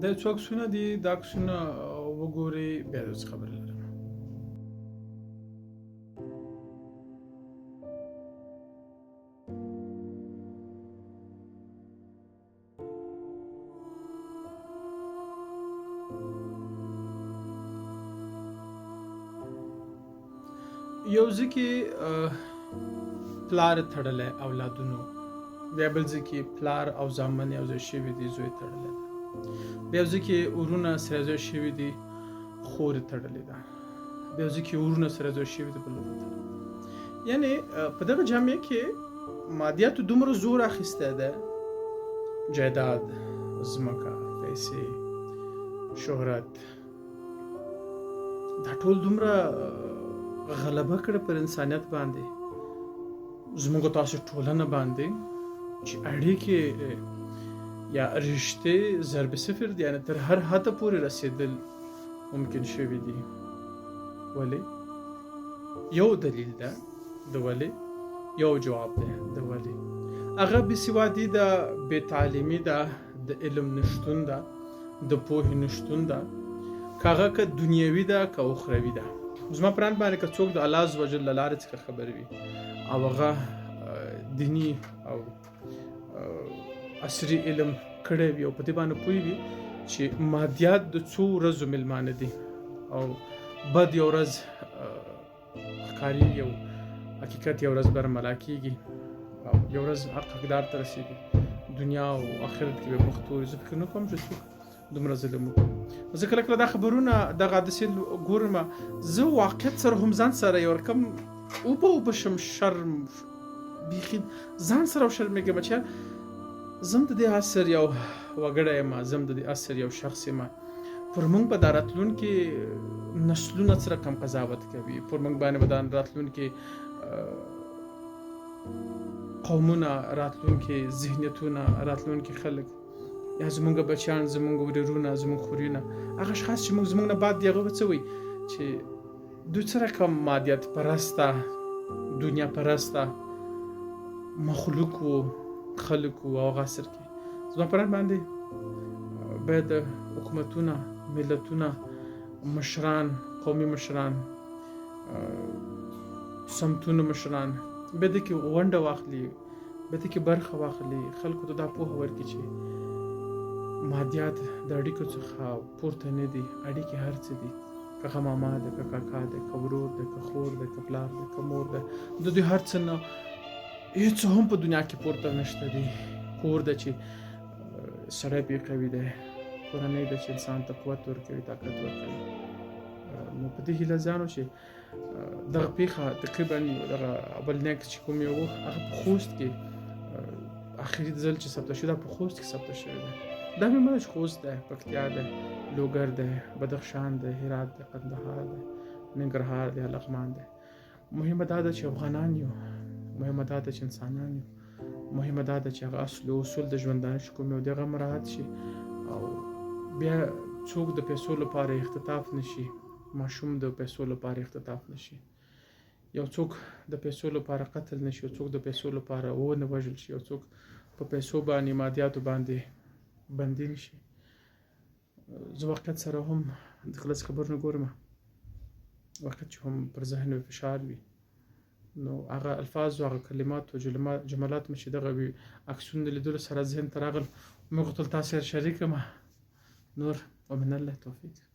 دا څو عکسونه دي، دا عکسونه وګورئ، بیا درڅخه خبرې لرم. یو ځکه پلار تړلی اولادونو، بیا بل ځکه پلار او زامن یو ځای شوي دي، زوی تړلی ده، بیا ځکه ورونه سره ځای شوي دي، خور تړلې ده، بیا ځکه ورونه سره ځای شوي دي، بل ورور تړلی. یعنی په دغه جامعه کې مادیاتو دومره زور اخیستی ده، جایداد، ځمکه، پیسې، شهرت، دا ټول دومره غلبه کړه پر انسانیت باندې، زموږ تاسو ټولنه باندې، چې اړیکې یا رشتې ضرب صفر دي، یعنی تر هر حده پورې رسېدل ممکن شوي دي. ولې؟ یو دلیل ده د ولې، یو جواب ده د ولې، هغه بې سوادي ده، بې تعلیمي ده، د علم نشتون ده، د پوهې نشتون ده، که هغه که دنیوي ده که اخروي ده. زما پر اند باندې که څوک د الله عز وجل له لارې څخه خبر وي او هغه دیني او عصري علم کړی وي او په دې باندې پوه وي چې مادیات د څو ورځو میلمانه دي او بد یو ورځ ښکاري، یو حقیقت یو ورځ برملا کیږي او یو ورځ حق حقدار ته رسیږي، دنیا او آخرت کې به مختور. زه فکر نه کوم چې څوک دومره ظلم وکړي. زه کله کله دا خبرونه دغه داسې ګورم، زه واقعیت سره هم ځان سره یو رقم اوبه اوبه شم، شرم بیخي ځان سره وشرمېږم چې زه هم د دې عصر یو وګړی یم، زه هم د دې عصر یو شخص یم. پر موږ به دا راتلونکي نسلونه څه رقم قضاوت کوي، پر موږ باندې به دا راتلونکي قومونه، راتلونکي ذهنیتونه، راتلونکي خلک، یا زمونږ بچیان، زمونږ ورېرونه، زمونږ خورونه، هغه اشخاص چې موږ زمونږ نه بعد دي، هغه به څه وایي چې دوی څه رقم مادیت پرسته، دنیا پرسته مخلوق وو، خلک وو. او هغه عصر کې زما پر اند باندې باید حکومتونه، ملتونه، مشران، قومي مشران، سمتونو مشران باید کې ونډه واخلي، باید کې برخه واخلي، خلکو ته دا پوهه ورکړي چې مادیات د اړیکو څخه پورته نه دي، اړیکې هر څه دي، که هغه ماما ده، که کاکا ده، که ورور ده، که خور ده، که پلار ده، که مور ده، د دوی هر څه نه هیڅ هم په دنیا کې پورته نشته دی. کور ده چې سړی پې قوي دی، کورنۍ ده چې انسان ته قوت ورکوي، طاقت ورکوي. نو په دې هیله ځانو چې دغه پیښه تقریبا دغه اول نیکس چې کوم یو هغه په خوست کې اخري ځل چې ثبت شوې ده، په خوست کې ثبت شوې ده. دا مې منه چې خوست ده، پکتیا ده، لوګر ده، بدخشان ده، هرات ده، قندهار ده، ننګرهار ده، لغمان ده. مهمه دا ده چې افغانان یو، مهمه دا ده چې انسانان یو، مهمه دا ده چې هغه اصل او اصول د ژوندانه چې کوم یو دغه مراعات شي او بیا څوک د پیسو لپاره اختطاف نشي، ماشوم د پیسو لپاره اختطاف نشي، یو څوک د پیسو لپاره قتل نشي، یو څوک د پیسو لپاره ونه وژل شي، یو څوک په پیسو باندې مادیاتو باندې بندي نشي. زه واقعیت سره هم د خلاص خبرونه ګورم، واقعیت چې هم پر ذهن فشار وي، نو هغه الفاظ او هغه کلمات او جملات مې چې دغه وي عکسونه د لیدلو سره ذهن ته راغل، مې غوښتل تاسو سره شریک کړم. نور ومن الله توفیق.